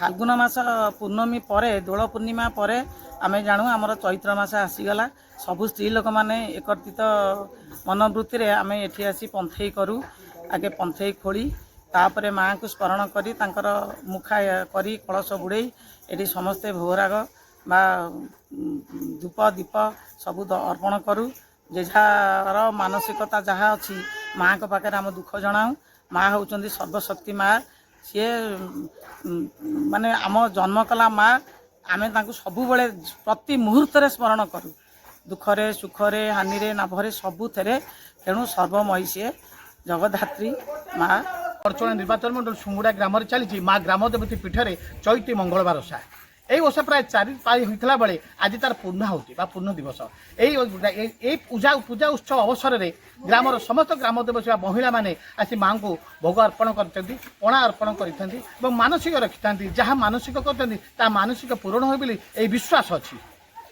ଫାଲ୍ଗୁନ ମାସ ପୂର୍ଣ୍ଣମୀ ପରେ, ଦୋଳ ପୂର୍ଣ୍ଣିମା ପରେ ଆମେ ଜାଣୁ ଆମର ଚୈତ୍ର ମାସ ଆସିଗଲା। ସବୁ ସ୍ତ୍ରୀ ଲୋକମାନେ ଏକତ୍ରିତ ମନୋବୃତ୍ତିରେ ଆମେ ଏଠି ଆସି ପନ୍ଥେଇ କରୁ। ଆଗେ ପନ୍ଥେଇ ଖୋଳି, ତାପରେ ମାଆଙ୍କୁ ସ୍ମରଣ କରି, ତାଙ୍କର ମୁଖା କରି, କଳସ ବୁଡ଼େଇ, ଏଠି ସମସ୍ତେ ଭୋଗରାଗ ବା ଧୂପ ଦୀପ ସବୁ ଅର୍ପଣ କରୁ। ଯେଝାର ମାନସିକତା ଯାହା ଅଛି, ମାଆଙ୍କ ପାଖରେ ଆମ ଦୁଃଖ ଜଣାଉ। ମା ହେଉଛନ୍ତି ସର୍ବଶକ୍ତି ମା। ସିଏ ମାନେ ଆମ ଜନ୍ମ କଲା ମା। ଆମେ ତାଙ୍କୁ ସବୁବେଳେ ପ୍ରତି ମୁହୂର୍ତ୍ତରେ ସ୍ମରଣ କରୁ, ଦୁଃଖରେ, ସୁଖରେ, ହାନିରେ, ଲାଭରେ, ସବୁଥିରେ। ତେଣୁ ସର୍ବମୟୀ ସିଏ, ଜଗଦ୍ଧାତ୍ରୀ ମା। ବଡ଼ଚଣା ନିର୍ବାଚନ ମଣ୍ଡଳୀ ସୁଙ୍ଗୁଡ଼ା ଗ୍ରାମରେ ଚାଲିଛି ମା ଗ୍ରାମ ଦେବତୀ ପୀଠରେ ଚୈତି ମଙ୍ଗଳବାର ଓଷା। ଏହି ଓଷା ପ୍ରାୟ ଚାରି ପାଳି ହୋଇଥିଲା ବେଳେ ଆଜି ତାର ପୂର୍ଣ୍ଣାହୁତି ବା ପୂର୍ଣ୍ଣ ଦିବସ। ଏହି ପୂଜା ଉତ୍ସବ ଅବସରରେ ଗ୍ରାମର ସମସ୍ତ ଗ୍ରାମ ଦେବତୀ ବା ମହିଳାମାନେ ଆସି ମାଙ୍କୁ ଭୋଗ ଅର୍ପଣ କରିଛନ୍ତି, ପଣା ଅର୍ପଣ କରିଥାନ୍ତି ଏବଂ ମାନସିକ ରଖିଥାନ୍ତି। ଯାହା ମାନସିକ କରିଥାନ୍ତି, ତାହା ମାନସିକ ପୂରଣ ହୁଏ ବୋଲି ଏହି ବିଶ୍ୱାସ ଅଛି।